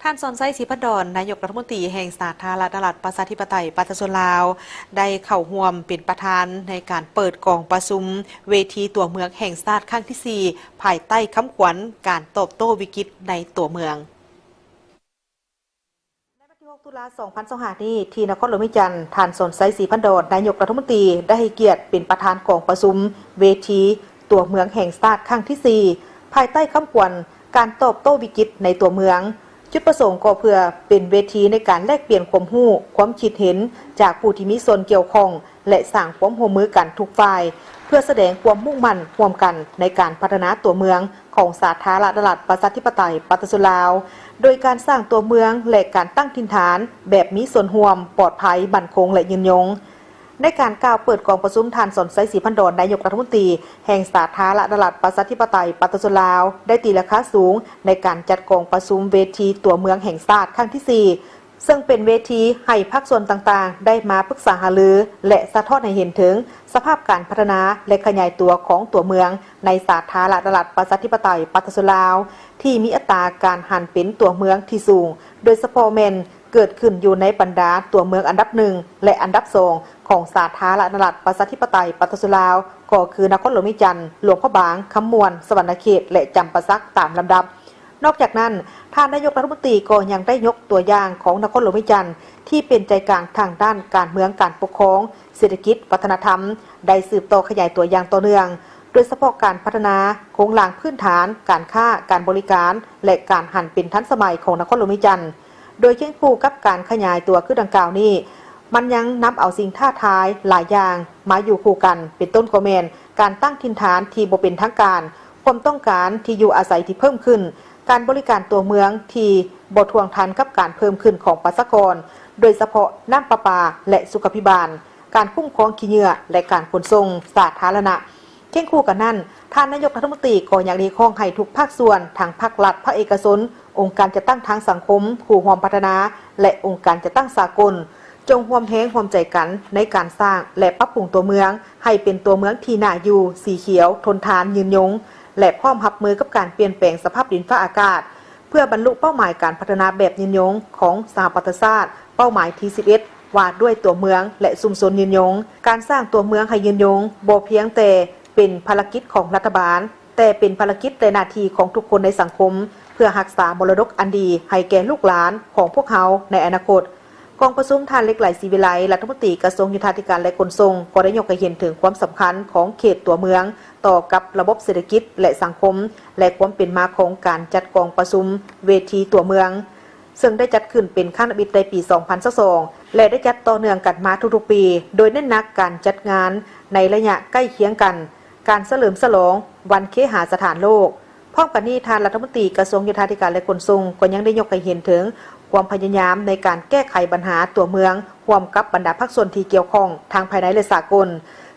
ທ່ານ ສອນໄຊ ສີພັນດອນ ນາຍົກລັດຖະມົນຕີແຫ່ງສາທາລະນະລັດ ປະຊາທິປະໄຕ ປະຊາຊົນລາວ ໄດ້ເຂົ້າຮ່ວມເປັນປະທານໃນການເປີດກອງປະຊຸມເວທີຕົວເມືອງແຫ່ງຊາດຄັ້ງທີສີ່ ພາຍໃຕ້ຄຳຂວັນ ການຕອບໂຕ້ວິກິດໃນຕົວເມືອງ. ໃນວັນທີຫົກ ຕຸລາ ສອງພັນຊາວຫ້ານີ້ ທີ່ນະຄອນຫຼວງວຽງຈັນ, ທ່ານ ສອນໄຊ ສີພັນດອນ ນາຍົກລັດຖະມົນຕີ ໄດ້ໃຫ້ກຽດເປັນປະທານກອງປະຊຸມເວທີຕົວເມືອງແຫ່ງຊາດຄັ້ງທີສີ່ ພາຍໃຕ້ຄຳຂວັນ ການຕອບໂຕ້ວິກິດໃນຕົວເມືອງ. ຈຸດປະສົງກໍເພື່ອເປັນເວທີໃນການແລກປ່ຽນຄວາມຮູ້, ຄວາມຄິດເຫັນຈາກຜູ້ທີ່ມີສ່ວນກ່ຽວຂ້ອງ ແລະ ສ້າງຄວາມຮ່ວມມືກັນທຸກຝ່າຍ ເພື່ອສະແດງຄວາມມຸ່ງໝັ້ນຮ່ວມກັນໃນການພັດທະນາຕົວເມືອງຂອງສາທາລະນະລັດ ປະຊາທິປະໄຕ ປະຊາຊົນລາວ ໂດຍການສ້າງຕົວເມືອງ ແລະ ການຕັ້ງຖິ່ນຖານແບບມີສ່ວນຮ່ວມ, ປອດໄພ, ໝັ້ນຄົງ ແລະ ຍືນຍົງ. ໃນການກ່າວເປີດກອງປະຊຸມ, ທ່ານ ສອນໄຊ ສີພັນດອນ ນາຍົກລັດຖະມົນຕີແຫ່ງສາທາລະນະລັດ ປະຊາທິປະໄຕ ປະຊາຊົນລາວ ໄດ້ຕີລາຄາສູງໃນການຈັດກອງປະຊຸມເວທີຕົວເມືອງແຫ່ງຊາດຄັ້ງທີສີ່ ເຊິ່ງເປັນເວທີໃຫ້ພາກສ່ວນຕ່າງໆ ໄດ້ມາປຶກສາຫາລື ແລະ ສະທ້ອນໃຫ້ເຫັນເຖິງສະພາບການພັດທະນາ ແລະ ຂະຫຍາຍຕົວຂອງຕົວເມືອງໃນສາທາລະນະລັດ ປະຊາທິປະໄຕ ປະຊາຊົນລາວ ທີ່ມີອັດຕາການຫັນເປັນຕົວເມືອງທີ່ສູງ, ໂດຍສະເພາະແມ່ນເກີດຂຶ້ນຢູ່ໃນບັນດາຕົວເມືອງອັນດັບໜຶ່ງ ແລະ ອັນດັບສອງຂອງສາທາລະນະລັດ ປະຊາທິປະໄຕ ປະຊາຊົນລາວ ກໍຄືນະຄອນຫຼວງວຽງຈັນ, ຫຼວງພະບາງ, ຄຳມ່ວນ, ສະຫວັນນະເຂດ ແລະ ຈຳປາສັກຕາມລຳດັບ. ນອກຈາກນັ້ນ, ທ່ານນາຍົກລັດຖະມົນຕີກໍຍັງໄດ້ຍົກຕົວຢ່າງຂອງນະຄອນຫຼວງວຽງຈັນ ທີ່ເປັນໃຈກາງທາງດ້ານການເມືອງ, ການປົກຄອງ, ເສດຖະກິດ, ວັດທະນະທຳ ໄດ້ສືບຕໍ່ຂະຫຍາຍຕົວຢ່າງຕໍ່ເນື່ອງ, ໂດຍສະເພາະການພັດທະນາໂຄງລ່າງພື້ນຖານ, ການຄ້າ, ການບໍລິການ ແລະ ການຫັນເປັນທັນສະໄໝຂອງນະຄອນຫຼວງວຽງຈັນ. ໂດຍຄຽງຄູ່ກັບການຂະຫຍາຍຕົວຄືດັ່ງກ່າວນີ້, ມັນຍັງນຳເອົາສິ່ງທ້າທາຍຫຼາຍຢ່າງມາຢູ່ຄູ່ກັນ, ເປັນຕົ້ນກໍແມ່ນການຕັ້ງຖິ່ນຖານທີ່ບໍ່ເປັນທາງການ, ຄວາມຕ້ອງການທີ່ຢູ່ອາໄສທີ່ເພີ່ມຂຶ້ນ, ການບໍລິການຕົວເມືອງທີ່ບໍ່ທ່ວງທັນກັບການເພີ່ມຂຶ້ນຂອງປະຊາກອນ, ໂດຍສະເພາະນ້ຳປະປາ ແລະ ສຸຂາພິບານ, ການຄຸ້ມຄອງຂີ້ເຫຍື້ອ ແລະ ການຂົນສົ່ງສາທາລະນະ. ຄຽງຄູ່ກັນນັ້ນ, ທ່ານນາຍົກລັດຖະມົນຕີກໍຍັງຮຽກຮ້ອງໃຫ້ທຸກພາກສ່ວນ, ທັງພາກລັດ, ພາກເອກະຊົນ, ອົງການຈັດຕັ້ງທາງສັງຄົມ, ຄູ່ຮ່ວມພັດທະນາ ແລະ ອົງການຈັດຕັ້ງສາກົນ, ຈົ່ງຮ່ວມແຮງຮ່ວມໃຈກັນໃນການສ້າງ ແລະ ປັບປຸງຕົວເມືອງໃຫ້ເປັນຕົວເມືອງທີ່ໜ້າຢູ່, ສີຂຽວ, ທົນທານ, ຍືນຍົງ ແລະ ພ້ອມຮັບມືກັບການປ່ຽນແປງສະພາບດິນຟ້າອາກາດ, ເພື່ອບັນລຸເປົ້າໝາຍການພັດທະນາແບບຍືນຍົງຂອງສະຫະປະຊາຊາດ, ເປົ້າໝາຍທີສິບເອັດ ວ່າດ້ວຍຕົວເມືອງ ແລະ ຊຸມຊົນຍືນຍົງ. ການສ້າງຕົວເມືອງໃຫ້ຍືນຍົງບໍ່ພຽງແຕ່ເປັນພາລະກິດຂອງລັດຖະບານ, ແຕ່ເປັນພາລະກິດ ແລະ ໜ້າທີ່ຂອງທຸກຄົນໃນສັງຄົມ ເພື່ອຮັກສາມໍລະດົກອັນດີໃຫ້ແກ່ລູກຫຼານຂອງພວກເຮົາໃນອະນາຄົດ. ກອງປະຊຸມ, ທ່ານ ເລັກໄຫຼ ສີວິໄລ, ລັດຖະມົນຕີກະຊວງໂຍທາທິການ ແລະ ຂົນສົ່ງ ກໍໄດ້ຍົກໃຫ້ເຫັນເຖິງຄວາມສຳຄັນຂອງເຂດຕົວເມືອງຕໍ່ກັບລະບົບເສດຖະກິດ ແລະ ສັງຄົມ ແລະ ຄວາມເປັນມາຂອງການຈັດກອງປະຊຸມເວທີຕົວເມືອງ, ເຊິ່ງໄດ້ຈັດຂຶ້ນເປັນຄັ້ງທຳອິດໃນປີສອງພັນຊາວສອງ ແລະ ໄດ້ຈັດຕໍ່ເນື່ອງກັນມາທຸກໆປີ, ໂດຍເນັ້ນໜັກການຈັດງານໃນໄລຍະໃກ້ຄຽງກັນ, ການສະເຫຼີມສະຫຼອງວັນເຄຫາສະຖານໂລກ. ພ້ອມກັນນີ້, ທ່ານລັດຖະມົນຕີກະຊວງໂຍທາທິການ ແລະ ຂົນສົ່ງ ກໍຍັງໄດ້ຍົກໃຫ້ເຫັນເຖິງຄວາມພະຍາຍາມໃນການແກ້ໄຂບັນຫາຕົວເມືອງ ຮ່ວມກັບບັນດາພາກສ່ວນທີ່ກ່ຽວຂ້ອງທັງພາຍໃນ ແລະ ສາກົນ,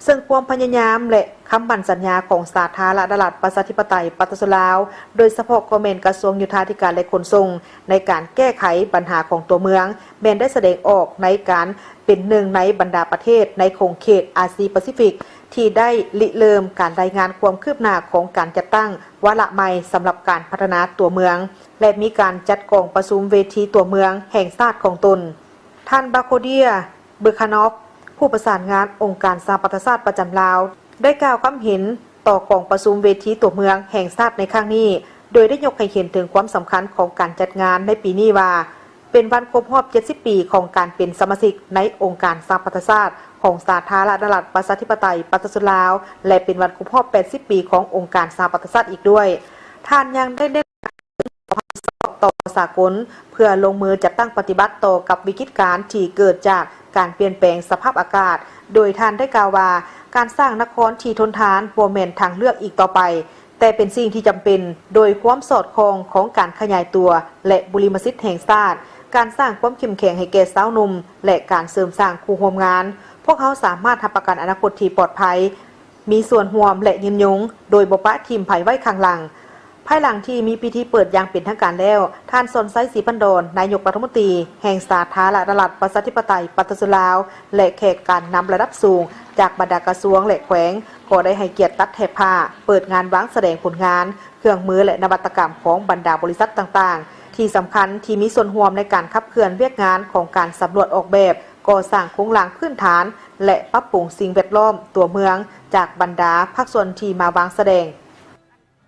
ເຊິ່ງຄວາມພະຍາຍາມ ແລະ ຄຳໝັ້ນສັນຍາຂອງສາທາລະນະລັດ ປະຊາທິປະໄຕ ປະຊາຊົນລາວ, ໂດຍສະເພາະກໍແມ່ນກະຊວງໂຍທາທິການ ແລະ ຂົນສົ່ງ ໃນການແກ້ໄຂບັນຫາຂອງຕົວເມືອງ ແມ່ນໄດ້ສະແດງອອກໃນການເປັນໜຶ່ງໃນບັນດາປະເທດໃນຂົງເຂດອາຊີປາຊີຟິກ ທີ່ໄດ້ລິເລີ່ມການລາຍງານຄວາມຄືບໜ້າຂອງການຈັດຕັ້ງວາລະໃໝ່ສຳລັບການພັດທະນາຕົວເມືອງ ແລະ ມີການຈັດກອງປະຊຸມເວທີຕົວເມືອງແຫ່ງຊາດຂອງຕົນ. ທ່ານ ບາໂຄເດຍ ເບີຄານອຟ ຜູ້ປະສານງານອົງການສະຫະປະຊາຊາດປະຈຳລາວ ໄດ້ກ່າວຄຳເຫັນຕໍ່ກອງປະຊຸມເວທີຕົວເມືອງແຫ່ງຊາດໃນຄັ້ງນີ້, ໂດຍໄດ້ຍົກໃຫ້ເຫັນເຖິງຄວາມສຳຄັນຂອງການຈັດງານໃນປີນີ້ວ່າ ເປັນວັນຄົບຮອບເຈັດສິບປີຂອງການເປັນສະມາຊິກໃນອົງການສະຫະປະຊາຊາດຂອງສາທາລະນະລັດ ປະຊາທິປະໄຕ ປະຊາຊົນລາວ ແລະ ເປັນວັນຄົບຮອບແປດສິບປີຂອງອົງການສະຫະປະຊາຊາດອີກດ້ວຍ. ທ່ານຍັງໄດ້ເນັ້ນ ຕໍ່ສາກົນ ເພື່ອລົງມືຈັດຕັ້ງປະຕິບັດຕໍ່ກັບວິກິດການທີ່ເກີດຈາກການປ່ຽນແປງສະພາບອາກາດ, ໂດຍທ່ານໄດ້ກ່າວວ່າ ການສ້າງນະຄອນທີ່ທົນທານບໍ່ແມ່ນທາງເລືອກອີກຕໍ່ໄປ, ແຕ່ເປັນສິ່ງທີ່ຈຳເປັນ ໂດຍຄວາມສອດຄ່ອງຂອງການຂະຫຍາຍຕົວ ແລະ ບຸລິມະສິດແຫ່ງຊາດ, ການສ້າງຄວາມເຂັ້ມແຂງໃຫ້ແກ່ຊາວໜຸ່ມ ແລະ ການເສີມສ້າງຄູ່ຮ່ວມງານ, ພວກເຮົາສາມາດຮັບປະກັນອະນາຄົດທີ່ປອດໄພ, ມີສ່ວນຮ່ວມ ແລະ ຍືນຍົງ ໂດຍບໍ່ປະຖິ້ມໃຜໄວ້ຂ້າງຫຼັງ. ພາຍຫຼັງທີ່ມີພິທີເປີດຢ່າງເປັນທາງການແລ້ວ, ທ່ານ ສອນໄຊ ສີພັນດອນ ນາຍົກລັດຖະມົນຕີແຫ່ງສາທາລະນະລັດ ປະຊາທິປະໄຕ ປະຊາຊົນລາວ ແລະ ແຂກການນຳລະດັບສູງຈາກບັນດາກະຊວງ ແລະ ແຂວງ ກໍໄດ້ໃຫ້ກຽດຕັດແຖບຜ້າ ເປີດງານວາງສະແດງຜົນງານ, ເຄື່ອງມື ແລະ ນະວັດຕະກຳຂອງບັນດາບໍລິສັດຕ່າງໆ ທີ່ສຳຄັນທີ່ມີສ່ວນຮ່ວມໃນການຂັບເຄື່ອນວຽກງານຂອງການສຳຫຼວດອອກແບບ, ກໍ່ສ້າງໂຄງລ່າງພື້ນຖານ ແລະ ປັບປຸງສິ່ງແວດລ້ອມຕົວເມືອງ ຈາກບັນດາພາກສ່ວນທີ່ມາວາງສະແດງ.